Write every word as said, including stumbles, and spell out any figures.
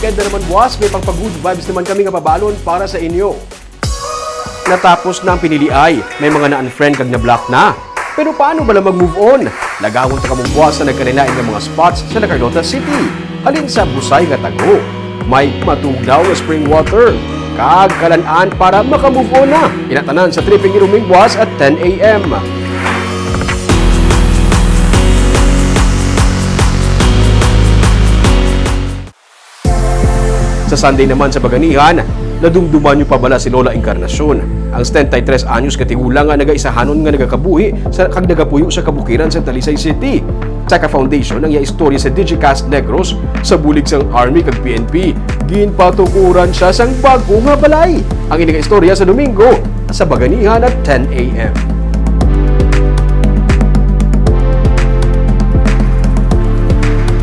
Kaya na naman, buwas, may pagpa-good vibes naman kami nga pabalon para sa inyo. Natapos na ang piniliay, may mga na-unfriend kag na-block na. Pero paano bala mag-move on? Lagawon ta kamo buwas sa nagkalain-lain nga mga spots sa La Carlota City. Halin sa Busay nga Tago, may matugnaw nga spring water, kag kalan-an para maka-move on na. Inatanan sa tripping ni Roming buwas at ten a.m. Sa Sunday naman sa Baganihan, nadumduman niyo pa bala si Lola Encarnacion, ang setenta y tres anyos ka tigulang nga nagaisahanon nga nagakabuhi sa, kag nagapuyo sa kabukiran sa Talisay City. Sa ka-foundation ang iya istorya sa Digicast Negros sa bulig sang Army kag P N P. Ginpatukuran siya sang bag-o nga balay. Ang ini nga istorya sa Domingo sa Baganihan at ten a.m.